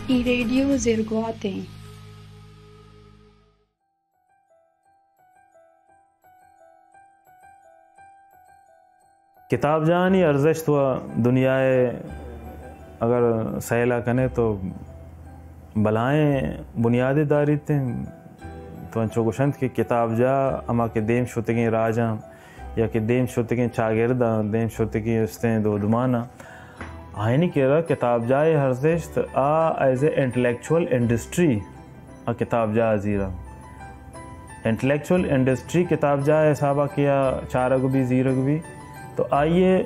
اے ریڈیو زرگوات ایں۔ کتابجاہانی ارزشت و دنیا ءَ اگر سیل ءَ کنے تو بلاہیں بنیادے داریت۔ تو انچو گوشنت کہ کتابجاہ ہما کہ دیم شتگیں راجاں یا کہ دیم شتگیں چاگرداں، دیم شتگیں استیں دودماناں، آیانی کرا کتابجاہ ءِ ارزشت آ ایز اے انٹلیکچوئل انڈسٹری آ کتابجاہ ءَ زیراں۔ انٹلیکچوئل انڈسٹری کتابجاہ ءِ حساب ءَ کہ آ چارگ بی، زیرگ بی، تو آئی ءِ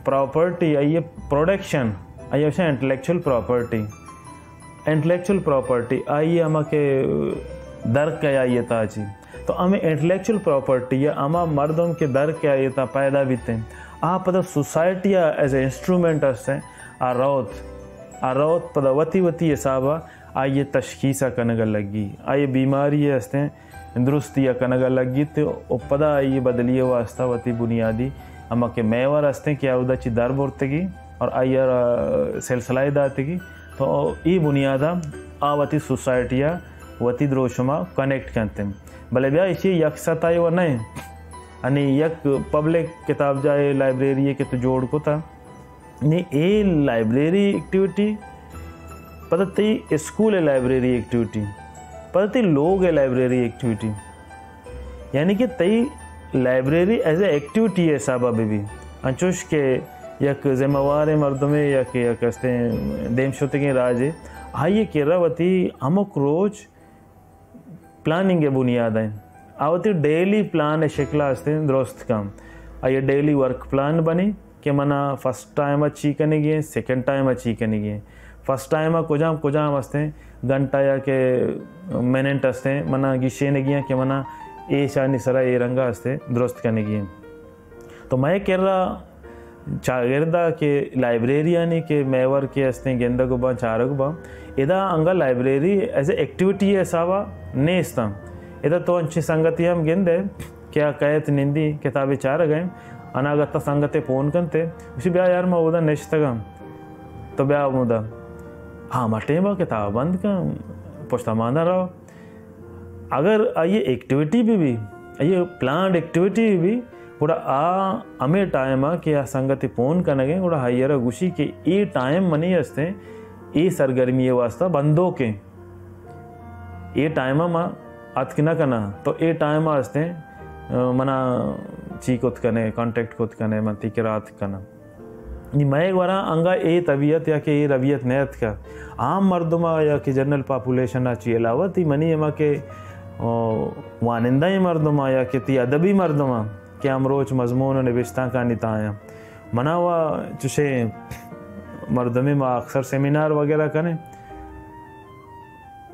پراپرٹی، آئی ءِ پروڈکشن، آئی ءَ گوشاں انٹلیکچوئل پراپرٹی۔ انٹلیکچوئل پراپرٹی آئی ءِ ہما کہ درک ءَ آئی ءِ تہا چی، تو ہمے انٹلیکچوئل پراپرٹی ءَ ہما مردم کہ درک ءَ آئی ءِ تہا پیدا بیتیں، آ پدا سوسائٹی ءَ ایز اے انسٹرومنٹ ہستیں، آ روت، آ روت پدا وتی وتی حساب ءَ آئی ءِ تشخیص ءَ کنگ ءَ لگی، آئی ءِ بیماری ءِ ہستیں درستی ءَ کنگ ءَ لگیت و پدا آئی ءِ بدلی ءِ واستہ وتی بنیادی ہما کہ محور ہستیں کہ آ اودا چی در برتگی اور آئی ءَ را سلسلہ ءَ داتگی، تو اے بنیاد ءَ آ وتی سوسائٹی ءَ وتی دروشم ءَ کنیکٹ کنت۔ بلے بیا ایشی یک سطح ءَ و نہ انت، یعنی یک پبلک کتابجاہ ءِ لائبریری ءَ کہ تو جوڑ کتا، نی اے لائبریری ایکٹیویٹی، پدا تئی اسکول ءِ لائبریری ایکٹیویٹی، پدا تئی لوگ ءِ لائبریری ایکٹیویٹی، یعنی کہ تئی لائبریری ایز اے ایکٹیویٹی ءِ حساب ءَ بہ بی، انچوش کہ یک ذمہ واریں مردمے یا کہ یک استیں دیم شتگیں راجے، آئی ءِ کرا وتی ہمک روچ پلاننگ ءِ بنیاد ءَ آ وتی ڈیلی پلان ءِ شکل ءَ استیں درست کن۔ آئی ءِ ڈیلی ورک پلان بنی کہ منا فرسٹ ٹائم ءَ چی کنگی ایں، سیکنڈ ٹائم ءَ چی کنگی ایں۔ فرسٹ ٹائم ءَ کجام کجام استیں گھنٹہ یا کہ منٹ استیں منا گیشینگی ایں کہ منا ایشانی سرا اے رنگ ءَ استیں درست کنگی ایں۔ تو مئے کرا چاگرد ءَ کہ لائبریریانی کہ محور کہ استیں گندگ ءَ باں، چارگ ءَ باں، ادا انگا لائبریری ایز اے ایکٹیویٹی ءِ حساب ءَ نیست اں۔ ادا تو انچیں سنگتے ہم گندئے کہ آ کئیت نندی کتابے چارگ ءَ ایں، اناگت ءَ سنگتے فون کنت ئے، گوشی بیا یار ما اودا نشتگ آں، تو بیا اودا۔ ہاں، ہما ٹائم ءَ کتاب بند کن، پشت ءَ ماندہ رو۔ اگر آئی ءِ ایکٹیویٹی بہ بی، آئی ءِ پلانڈ ایکٹیویٹی بہ بی، گڑا آ ہمے ٹائم ءَ کہ آ سنگتے فون کنگ ءَ ایں، گڑا آئی ءَ را گوشی کہ اے ٹائم منی استیں، اے سرگرمی ءِ واستہ بندوک ایں۔ اے ٹائم ءَ ما اتک نہ کناں، تو اے ٹائم ءَ استیں، منا چی کت کنے، کانٹیکٹ کت کنے، من تئی کرا اتک کناں۔ نی مئے گورا انگا اے طبیعت یا کہ اے ربیت نہ اتکہ۔ عام مردم ءَ یا کہ جنرل پاپولیشن ءَ چی علاوہ تئی منی ہما کہ، او، وانندہ ئیں مردم ءَ یا کہ تئی ادبی مردم ءَ کہ ہمروچ مضمون و نبشتانکانی تہا آں۔ منا و چشیں مردمے ما اکثر سیمینار وغیرہ کنیں۔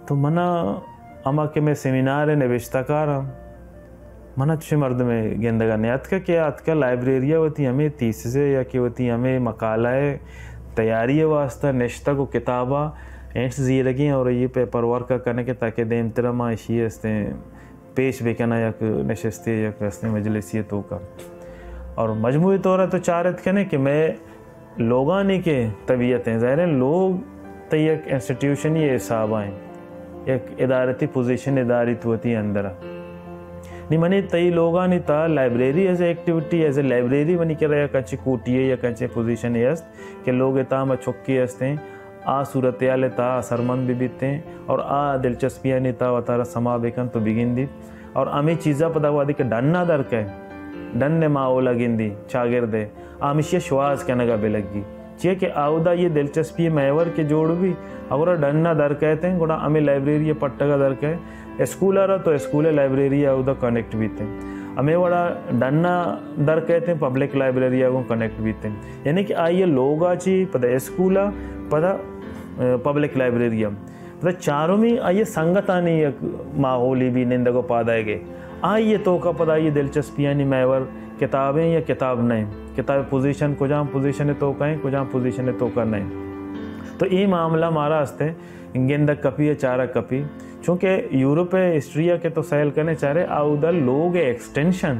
تو منا ہما کہ مئے سیمینار ءِ نبشتہ کاراں، منا چشیں مردمے گندگ ءَ نیاتکہ کہ آتکہ لائبریری ءَ وتی ہمے تھیسس ءِ یا کہ وتی ہمے مقالہ ءِ تیاری ءِ واستہ نشتگ و کتاب ءَ انٹس زیرگیں اور یہ پیپر ورک ءَ کنگ ءَ تاکہ دیمتر ءَ ما اشی استیں پیش بکناں یک نشستے یک استیں مجلسی ءِ توکا۔ اور مجموعی طور ءَ تو چارت کنے کہ مئے لوگانی کہ طبیعت ایں، ظاہر ایں لوگ تئی یک انسٹیٹیوشنی حساب ءَ ایں، یک ادارتی پوزیشن ءَ داریت وتی اندر ءَ۔ نی منی تئی لوگانی تہا library as a activity, as a library منی کرا یک انچیں کوٹی ءِ یک انچیں پوزیشنے است کہ لوگ ءِ تہا ہما چکے استیں، آ صورتحال ءِ تہا اثرمند بہ بیتیں اور آ دلچسپیانی تہا وتارا سما بکنت و بگندیت۔ اور ہمے چیزا پدا وہدے کہ ڈن ءَ در کئے، ڈن ءِ ماحول ءَ گندی، چاگرد ءِ، آ ہمیشی ءَ شواز کنگ ءَ بہ لگی۔ چیا کہ آودا یہ دلچسپی ءِ محور کہ جوڑ بی، اگر ڈن ءَ در کئیت ایں، گڑا ہمے لائبریری ءِ پٹگ ءَ در کئے، اسکول ءَ را تو اسکول ءِ لائبریری ءَ اودا کنیکٹ بیت ایں۔ ہمے وڑا ڈن ءَ در کئیت ایں، پبلک لائبریری ءَ گوں کنیکٹ بیت ایں۔ یعنی کہ آئی ءِ لوگ ءَ چی، پدا اسکول ءَ، پدا، اے، پبلک لائبریری ءَ۔ پدا چارمی آئی ءِ سنگتانی یک ماحولے بی نندگ و پادایگ ءِ۔ آئی ءِ توکا پدا آئی ءِ دلچسپیانی محور کتابیں یا کتاب نہ ایں۔ کتاب ءِ پوزیشن کجام پوزیشن ءِ توکا ایں، کجام پوزیشن ءِ توکا نہ ایں۔ تو اے معاملہ مارا استیں گندگ کپی یا چارگ کپی۔ چونکہ یورپ ءِ ہسٹری ءَ کہ تو سیل کنے چارے، آودا لوگ ءِ ایکسٹینشن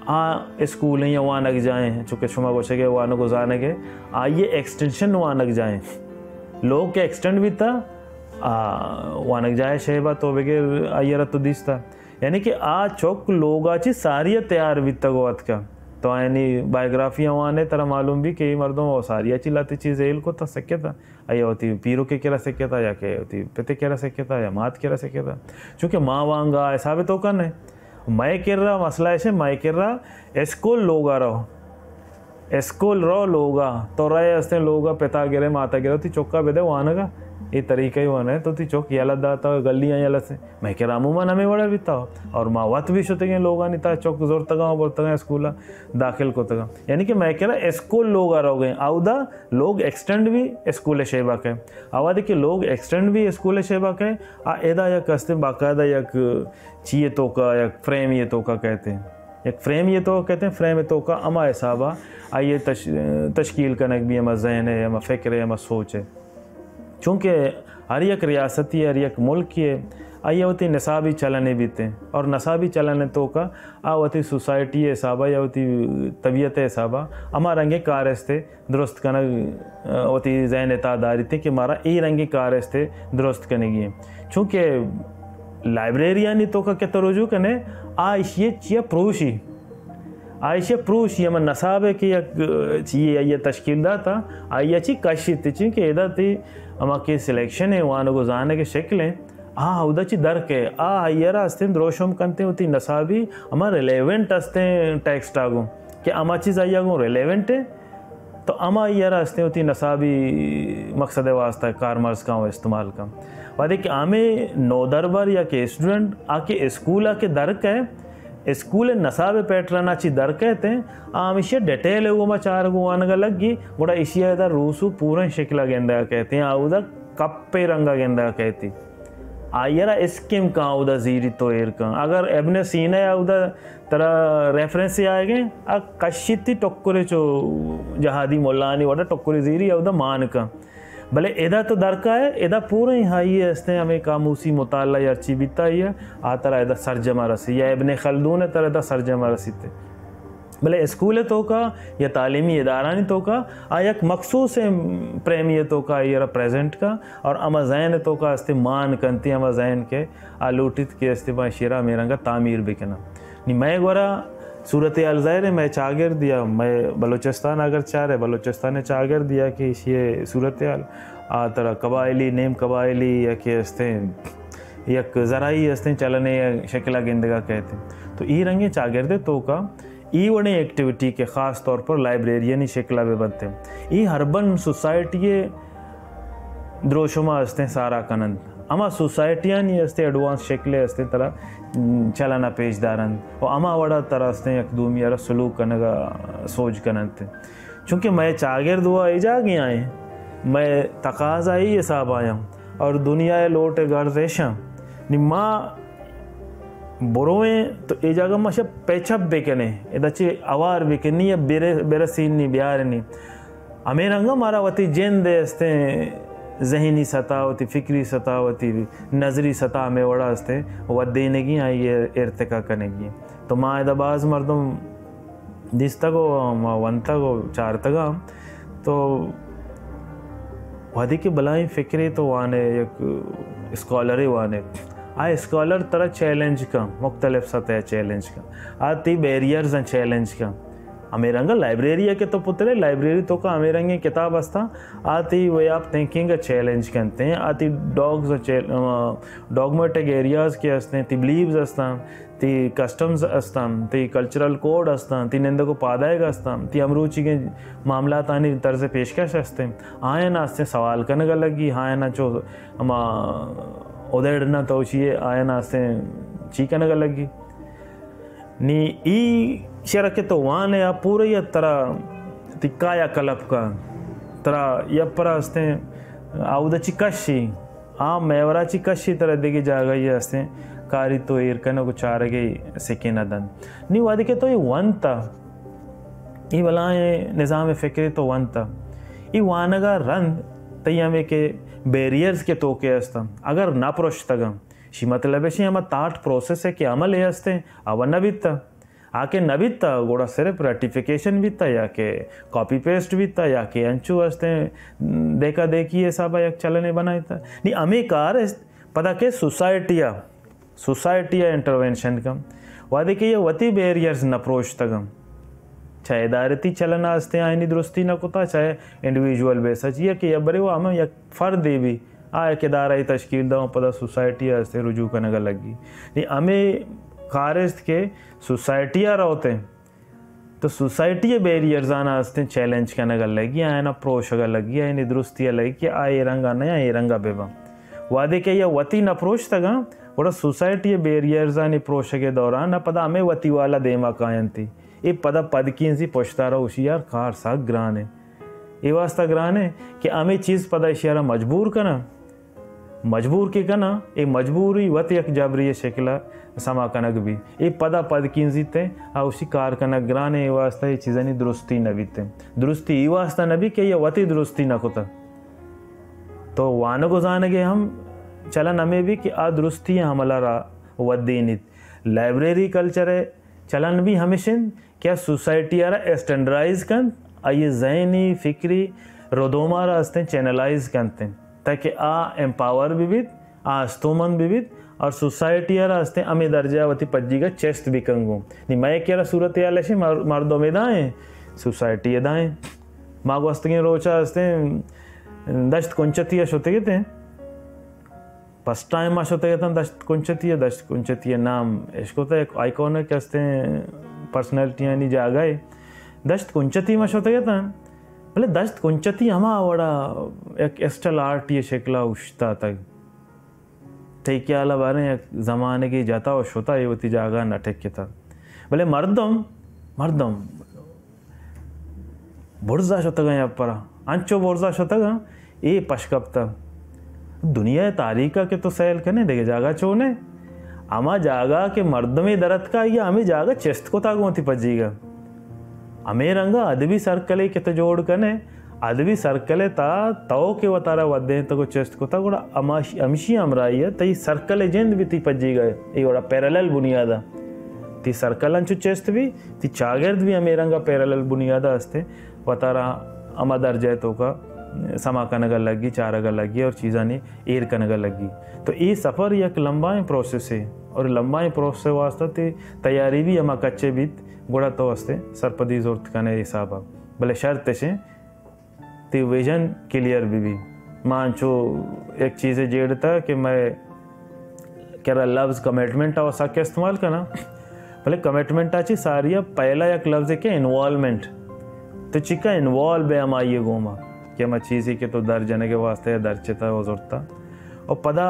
آ اسکول ایں یا وانگ جاہ ایں، چونکہ شما گوشگ ءَ وانگ و زانگ ءِ، آئی ءِ ایکسٹینشن وانگ جاہ ایں۔ لوگ کہ ایکسٹینڈ بیتا، آ، وانگجاہ شیبا تو بگر آئی را تو دیستا۔ یعنی کہ آ چک لوگا چی ساری تیار بیتا گو اتکا۔ تو آیانی بایوگرافی وانے ترا معلوم بی کہ اے مردم او ساری چی لاتی چیز ہیل کو تا سکتا۔ آئی وتی پیرو کے کرا سکتا یا کہ وتی پتے کرا سکتا یا مات کرا سکتا۔ چونکہ ما وانگا حساب تو کن ہے۔ مئے کرا مسئلہ ایشے، مئے کرا اسکول لوگا رو۔ اسکول رو لوگا، تو رئے استیں لوگا، پتا گرے، ماتا گرے، تی چکا بدے وانگا۔ اے طریقہ ہی وانے، تو تی چک یلہ داتا، گلیاں یلہ سے۔ مئے کرا عموماً ہمیں وڑا بیتا۔ اور ما وت بھی شتگیں لوگانی تا چک زورتگاں و برتگاں اسکولا داخل کتگاں۔ یعنی کہ مئے کرا اسکول لوگا روگیں، اودا لوگ ایکسٹینڈ بھی اسکول شیبا کے۔ اوادے کہ لوگ ایکسٹینڈ بھی اسکول شیبا کے، آ ادا یک استیں باقاعدہ یک چیے توکا، یک فریم یہ توکا کہتے ہیں۔ یک فریم یہ توکا کہتے ہیں، فریم توکا اما حسابا آئیے تش-، تشکیل کنگ بھی اما ذہن ہے، اما فکر ہے، اما سوچ ہے۔ چونکہ ہر یک ریاستی، ہر یک ملک ہے، آئیے وتی نصابی چلنے بیتے ہیں۔ اور نصابی چلنے توکا آ وتی سوسائٹی حسابا یا وتی طبیعت حسابا اما رنگے کار استے درست کنگ، آ، وتی ذہن ءِ تہا داریت کہ مارا اے رنگیں کار استے درست کنگی ایں۔ چونکہ لائبریریانی توکا کہ تو رجوع کنے، آ ایشی ءَ چیا پروشی، آ ایشی ءَ پروشی، ہما نصاب ءَ کہ یک، آ، چیے آئی ءَ تشکیل داتا، آئی ءَ چی کشیت، چونکہ ادا تی ہما کہ سلیکشن ءِ وانگ و زانگ ءِ شکل ءَ، آ اودا چی درک ءَ، آ آئی ءَ را استیں دروشم کنتے وتی نصابی ہما ریلیونٹ استیں ٹیکسٹ آ گوں کہ ہما چیز آئی ءَ گوں ریلیونٹ ءَ۔ تو ہمائی ءَ را استیں وتی نصابی مقصد ءِ واستہ کارمرز کن و استعمال کن۔ وہدے کہ ہمے نودربر یا کہ اسٹوڈنٹ آ کہ اسکول ءَ کہ در کئے، اسکول ءِ نصاب ءِ پیٹرن ءَ چی در کئیت، آ ہمیشی ءَ ڈیٹیل ءَ گوما چارگ و وانگ ءَ لگی، گڑا ایشی ءَ ادا روس و پورن شکل ءَ گندگ ءَ کئیت، آ اودا کپے رنگ ءَ گندگ ءَ کئیت۔ آئی ءَ را اسکیم کن اودا زیری تو ایر کن۔ اگر ابن سینا ءِ اودا ترا ریفرنس آئیگیں، آ کشیتی ٹکرے چو جہادی ملانی وڑا ٹکرے زیری اودا مان کن۔ بلے ادا تو درکا ہے، ادا پوریں ہائی استیں ہمیں قاموسی مطالعہ یا ہرچی بیتا ہی ہے، آ ترا ادا سرجما رسی، یا ابن خلدون ترا ادا سرجما رسیتے۔ بلے اسکول توکا یا تعلیمی ادارانی توکا آ یک مخصوص پریمی توکا آئی را پریزنٹ کا اور اما ذہن توکا استے مان کنتی، اما ذہن کے آ لوٹیت کہ استے با شیرا ہمے رنگا تعمیر بکناں۔ نی مئے گورا صورتحال ظاہر ہے، مئے چاگرد یا مئے بلوچستان اگر چارے، بلوچستان چاگرد یا کہ ایشی صورتحال آ ترا قبائلی، نیم قبائلی یا کہ استیں یک زرعی استیں چلنے شکل ءَ گندگا کئیت۔ تو ای رنگیں چاگرد توکا ای وڑیں ایکٹیویٹی کہ خاص طور پر لائبریریانی شکل ءَ بہ بنت، ای ہربن سوسائٹی ءِ دروشم ءَ استیں سارا کننت۔ ہما سوسائٹیانی استیں ایڈوانس شکل ءَ استیں ترا چلن ءَ پیش دارنت و ہما وڑا ترا استیں یک دومی ءَ را سلوک کنگ ءَ سوج کننت۔ چونکہ مئے چاگرد و اے جاگہ آئیں، مئے تقاضا ای حساب آیاں اور دنیا ءِ لوٹ ءِ غرض ایشاں۔ نی ما برویں تو اے جاگہ ما شپ پیچ اپ بکنیں، ادا چہ اوار بکنی یا بر-، برسینی، بیارنی۔ ہمے رنگا مارا وتی جند ءِ استیں ذہنی سطح، وتی فکری سطح، وتی نظری سطح ہمے وڑا استیں ودینگی، آئی ءِ ارتقا کنگی۔ تو ما ادا باز مردم دیستگ و ما ونتگ و چارتگاں۔ تو وہدے کہ بلاہیں فکرے تو وانے، یک اسکالرے وانے، آ اسکالر ترا چیلنج کن، مختلف سطح چیلنج کن، آ تی بیریئرز چیلنج کن۔ ہمے رنگا لائبریری ءَ کہ تو پترے، لائبریری توکا ہمے رنگیں کتاب ہستاں، آ تی وے آف تھنکنگ چیلنج کنتے ہیں، آ تی ڈاگز، ڈاگمیٹک ایریاز کہ ہستیں، تی بلیوز ہستاں، تی کسٹمز استاں، تی کلچرل کوڈ استاں، تی نندگ و پادائگ استاں، تی ہمروچیگیں معاملاتانی طرز پیشکش استیں، آیاں استیں سوال کنگ ءَ لگی، آیاں چو ہما ادیڑ نہ تو چیے، آیاں استیں چی کنگ ءَ لگی۔ نی ای شعر کہ تو وانے آ پورا یا ترا تی کایا کلپ کا، ترا یا پرا استیں آودا چی کشی۔ آ میورا چی کشی ترا دگہ جاگہی ہستیں کاری تو ایر کنگ و چارگے سکین دنت۔ نی وہدے کہ تو ای ونتا، ای بلائیں نظام فکرے تو ونتا، ای وانگا رند تئی ہمیں کہ بیریئرز کے توکے ہستن، اگر نہ پرشتگن، شی مطلب ہے شی ہما تھاٹ پروسیس ہے کہ عمل ہے ہستیں، آ نہ بیتا۔ آ کہ نہ بیتا، گڑا صرف ریٹیفیکیشن بیتا یا کہ کاپی پیسٹ بیتا یا کہ انچو استیں دیکھا دیکھی حسابا یک چلنے بنائیتا۔ نی ہمیں کار است، پدا کہ سوسائٹی ء، سوسائٹی ء انٹروینشن کن، وہدے کہ یہ وتی بیریئرز نہ پروشتگن، چاہے ادارتی چلن استیں آئینی درستی نہ کتا، چاہے انڈیویجول بیسا چیا کہ یا برے وہ ہمیں یک فردے بھی آ یک ادارہ تشکیل دا، پدا سوسائٹی ء استیں رجوع کنگا لگی۔ نی ہمیں کار است کہ سوسائٹی ء روتے تو سوسائٹی ء بیریئرزانا استیں چیلنج کنگا لگی، آیانا پروشگا لگی، آیانی درستی ء لگی کہ آ اے رنگا نہ، آ اے رنگا بہ بن۔ وہدے کہ یا وتی نہ پروشتگاں، گڑا سوسائٹی ء بیریئرزانی پروشگ ء دوران نہ پدا ہمیں وتی والا دیما کاینتی۔ اے پدا پدکینزی پشتارا اوشی یار کار سک گرانے۔ اے واسطہ گرانے کہ ہمیں چیز پدا اشیارا مجبور کناں۔ مجبور کہ کناں، اے مجبوری وت یک جبری شکل ء سما کنگ بی۔ اے پدا پدکین زیت ء آ اوشی کار کنگ گران ء، اے واسطہ اے چیزانی درستی نہ بیت۔ درستی اے واسطہ نہ بی کہ یا وتی درستی نہ کتگ۔ تو وانگ و زانگ ء ہم چلن ہمے بی کہ آ درستی ء عمل ء را ودینیت۔ لائبریری کلچر ء چلن بی ہمیش انت کہ آ سوسائٹی ء را اسٹینڈرائز کنت، آئی ذہنی، فکری ردوم ء را استیں چینلائز کنت انت، تاکہ آ امپاور بہ بیت، آ استومند بہ بیت اور سوسائٹی ء را استیں ہمے درجہ ء وتی پجیگ ء چست بہ کن گوں۔ نی مئے کرا صورتحال اشی مر-، مردم ادا ایں، سوسائٹی ادا ایں۔ ما گوستگیں روچ ء استیں دشت کنچتی ء شتگ اتیں۔ فرسٹ ٹائم ما شتگ اتاں دشت کنچتی ء، دشت کنچتی ء نام اشکوتہ، یک آئیکونک استیں پرسنالٹیانی جاگہ ء۔ دشت کنچتی ما شتگ اتاں، بلے دشت کنچتی ہما وڑا یک اسٹل آرٹی شکلا اوشتاتگ۔ تئی خیال ء باریں یک زمانگے جتا و شتا اے وتی جاگہ نہ ٹکتا۔ بلے مردم، مردم برزا شتگاں یا پرا، انچو برزا شتگاں، اے پش کپتہ۔ دنیا ء تاریخ ء کہ تو سیل کنے، دگہ جاگہ چونے؟ ہما جاگہ کہ مردمے درتکا، یا ہمے جاگہ چست کتا گوں وتی پجیگا۔ ہمے رنگا ادبی سرکلے کہ تو جوڑ کنے، ادبی سرکل ء تہا تو کہ وتارا ودینتگ و چست کتگ، گڑا ہماش-، ہمشی ہمراہی ء تئی سرکل ء جند بھی تئی پجیگ ء اے وڑا پیرالل بنیاد ء۔ تئی سرکل انچو چست بھی، تئی چاگرد بھی ہمے رنگ ء پیرالل بنیاد ء است ء وتارا ہما درجہ ء توکا سما کنگ ء لگی، چارگ ء لگی اور چیزانی ایر کنگ ء لگی۔ تو اے سفر یک لمبائیں پروسیسے اور لمبائیں پروسیس ء واسطہ تئی تیاری بھی ہما کچے بیت، گڑا تو است ء سرپدی زرت کنے حساب ء۔ بلے شرط اش انت تئی ویژن کلیئر بہ بی۔ ما انچو یک چیزے جیڑتا کہ مئے کرا لفظ کمٹمنٹ ء سک استعمال کناں، بلے کمٹمنٹ ء چی ساری ء پہلا یک لفظے کہ انوالومنٹ۔ تو چکا انوالو بے ہمائی گوما کہ ہما چیزے کہ تو در جنگ ء واسطہ یا در چتا و زرتا، و پدا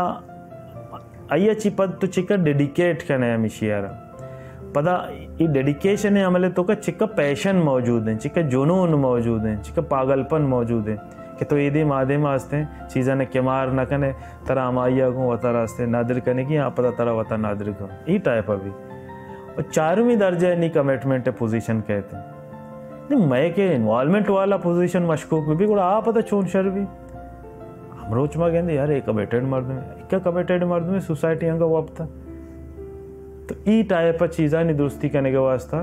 آئی ء چی پد تو چکا ڈیڈیکیٹ کنے ہمیشی ء را۔ پدا ای ڈیڈیکیشن ء عمل ء توکا چکا پیشن موجود ہیں، چکا جنون موجود ہیں، چکا پاگل پن موجود ہیں کہ تو ایدے مادے ما ہستیں چیزاں کمار نہ کنے، ترا ہمائی ء گوں وتا را ہستیں نادر کنگی، آ پدا ترا وتا نادر کن۔ ای ٹائپ ء بھی۔ اور چارمی درجہ نی کمٹمنٹ پوزیشن کہتے ہیں۔ نی مئے کہ انوالومنٹ والا پوزیشن مشکوک بہ بی، گڑا آ پدا چون شر بی؟ ہمروچ ما گندے، یار، اے کمیٹڈ مردم ہے، اکا کمیٹڈ مردم ہے، سوسائٹی انگا وپتا۔ تو ای ٹائپ چیزانی درستی کنگے واسطہ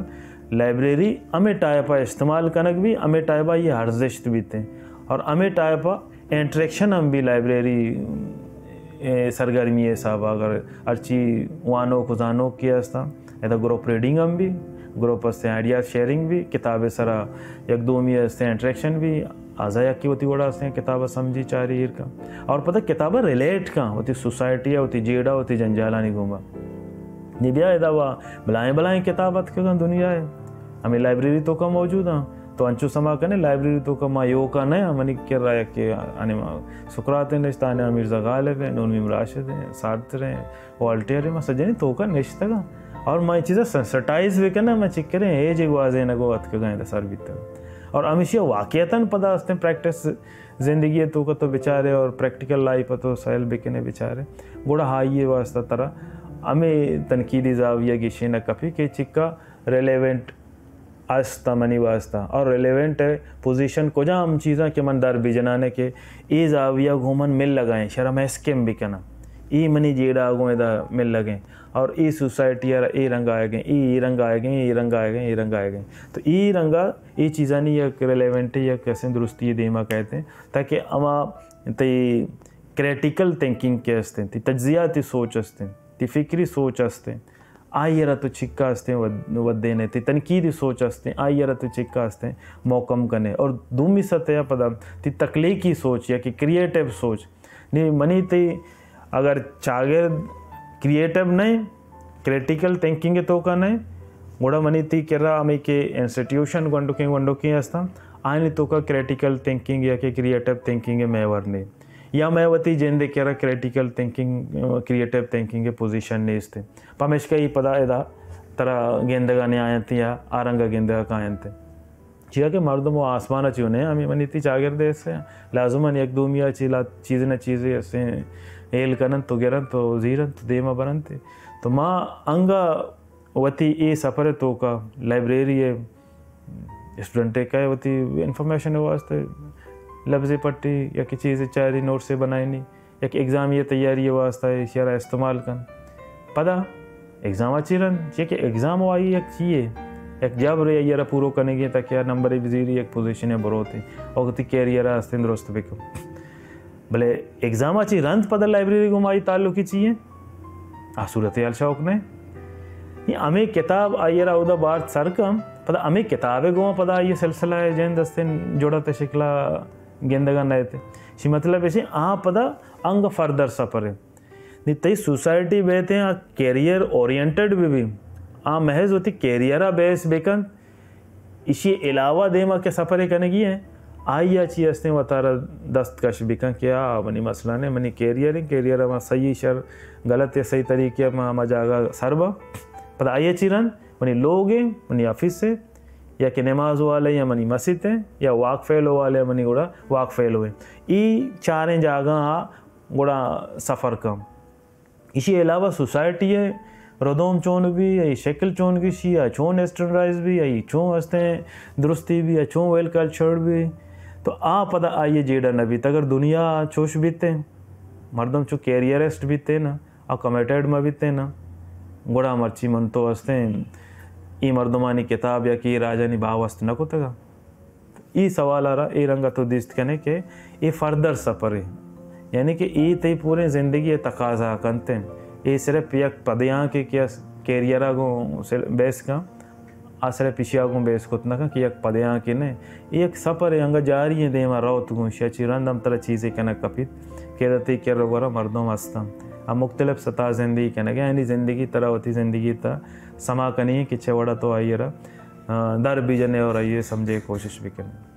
لائبریری ہمے ٹائپ استعمال کنگ بی، ہمے ٹائپ یہ ارزشت بیتے اور ہمے ٹائپ انٹریکشن ہم بی لائبریری، اے، سرگرمی حساب اگر ہرچی وانوک و زانوک کے ہستاں، ادا گروپ ریڈنگ ہم بی، گروپ ہستیں آئیڈیاز شیئرنگ بی، کتاب سرا یک دومی ہستیں انٹریکشن بی، آزا یکی وتی وڑا ہستیں کتاب سمجھی چاری ایر کن اور پتہ کتاب ریلیٹ کن وتی سوسائٹی ء، وتی جیڑہ، وتی جنجالانی گوما۔ نی بیا ادا وا بلائیں بلائیں کتاب اتکگاں دنیا ء، ہمیں لائبریری توکا موجود ہیں۔ تو انچو سما کنے لائبریری توکا ما یوکا نہ، منی کرا یک سقراط نشتہ، آنیا مرزا غالب ہیں، نون میم راشد ہیں، سارتر ہیں، والٹیئر ہیں، ما سجنی توکا نشتگاں اور ما یہ چیزا سینسٹائز بکناں، ما چکریں ایج گوازینگو اتکگاں ادا سر بیتگ۔ اور ہمیشی واقعتاً پدا ہستیں پریکٹس زندگی توکا تو بچارے اور پریکٹیکل لائف تو سیل بکنے بچارے، گڑا ہائی واسطہ ترا ہمیں تنقیدی زاویہ گیشے نہ کپی کہ چکا ریلیونٹ است منی واسطہ اور ریلیونٹ ہے پوزیشن کجام چیزاں کہ من در بجنانے کہ اے زاویہ گوں من مل لگائیں، شرا میں اسکیم بکناں۔ اے منی جیڑہ گوں ادا ملگ ایں، اور اے سوسائٹی ءَ را اے رنگ آئیگ ایں، اے، اے رنگ آئیگ ایں، اے رنگ آئیگ ایں، اے رنگ آئیگ ایں۔ تو اے رنگ ءَ اے چیزانی یک ریلیونٹ، یک اسیں درستی دیما کئیت ایں، تاکہ ہما تئی کریٹیکل تھنکنگ کہ است ایں، تئی تجزیاتی سوچ است ایں، تئی فکری سوچ است ایں، آئی ءَ را تو چکا است ایں ود-، ودینے، تئی تنقیدی سوچ است ایں، آئی ءَ را تو چکا است ایں محکم کنے۔ اور دومی سطح ءَ پدا تئی تخلیقی سوچ یا کہ کریٹیو سوچ، نی منی تئی اگر چاگرد کریٹیو نہ ایں، کریٹیکل تھنکنگ ءِ توکا نہ ایں، گڑا منی تئی کرا ہمے کہ انسٹیٹیوشن گونڈکیں گونڈکیں ہستاں، آیانی توکا کریٹیکل تھنکنگ یا کہ کریٹیو تھنکنگ ءِ محور نہ ایں، یا مئے وتی جند ءِ کرا کریٹیکل تھنکنگ، کریٹیو تھنکنگ ءِ پوزیشن نیست ایں۔ پمیشکا اے پدا ادا ترا گندگا نیاینت یا آ رنگا گندگا کاینت۔ چیا کہ مردم و آسمان ءَ چیو نہ ایں، ہمے منی تئی چاگرد ءِ حصہ ایں۔ لازم ایں یک دومی ءَ چی لا-، چیزے نہ چیزے استیں ہیل کننت و گرنت و زیرنت و دیما برنت۔ تو ما انگا وتی اے سفر ءِ توکا لائبریری ءَ اسٹوڈنٹ ءَ کئے وتی انفارمیشن ءِ واسطہ لبزے پٹی یا کہ چیزے چاری، نوٹسے بنائینی، یک ایگزامی ءِ تیاری ءِ واسطہ ایشی ءَ را استعمال کن۔ پدا ایگزام ءَ چی رند؟ چیا کہ ایگزام و آئی یک چیے، یک جبرے، آئی ءَ را پورو کنگی ایں تاکہ آ نمبرے بزیری، یک پوزیشنے بروت ایں اور وتی کیریئر ءَ استیں درست بکن۔ بلے ایگزام ءَ چی رند پدا لائبریری گوں مائی تعلقی چی ایں؟ آ صورتحال شوق نہ ایں۔ اے ہمے کتاب آئی ءَ را اودا بارت سر کن، پدا ہمے کتاب ءِ گوں پدا آئی ءِ سلسلہ ءِ جند استیں جڑت ءِ شکل ءَ گندگا نئیت۔ شی مطلب ایشی آ پدا انگہ فردر سفر ایں۔ نی تئی سوسائٹی بیت ایں، آ کیریئر اورینٹڈ بہ بی، آ محض وتی کیریئر ءَ بیس بکنت، ایشی علاوہ دیما کہ سفرے کنگی ایں، آئی ءَ چی استیں وتارا دست کش بکن کہ آ منی مسئلہ نہ ایں، منی کیریئر ایں، کیریئر ءَ ما صحیح شر غلط یا صحیح طریقے ءَ ما ہما جاگہ سر باں۔ پدا آئی ءَ چی رند؟ منی لوگ ایں، منی آفس ایں، یا کہ نماز والے یا منی مسیت ایں، یا واک فیلو والے یا منی گڑا واک فیلو ایں۔ اے چاریں جاگہ آ گڑا سفر کن۔ ایشی علاوہ سوسائٹی ءِ ردوم چون بی، آئی شکل چون گشی، آ چون اسٹینڈرڈائز بی، آئی چون استیں درستی بی، آ چون ویل کلچرڈ بی، تو آ پدا آئی ءِ جیڑہ نہ بیت۔ اگر دنیا چوش بیت ایں، مردم چو کیریئرسٹ بیت ایں نا، آ کمیٹڈ مہ بیت ایں نا، گڑا مرچی من تو استیں اے مردمانی کتاب یا کہ اے راجانی باوست نہ کتگا۔ اے سوال ءَ را اے رنگ ءَ تو دیست کنے کہ اے فردر سفرے، یعنی کہ اے تئی پوریں زندگی ءِ تقاضا کنت ایں۔ اے صرف یک پدیانکے کہ اس کیریئر ءَ گوں سل-، بیس کن، آ صرف ایشی ءَ گوں بیس کت نہ کن کہ یک پدیانکے نہ، اے یک سفرے، انگہ جاری ایں، دیما روت گوں، ایشی ءَ چی رند ہم ترا چیزے کنگ کپیت کہ ادا تئی کر و گورا مردم ہستاں، آ مختلف سطح ءَ زندگی کنگ ءَ، یعنی زندگی ترا وتی زندگی تہا سما کنی ایں کہ چہ وڑا تو آئی ءَ را، آ، در بجنے اور آئی ءَ سمجھے کوشش بکنے۔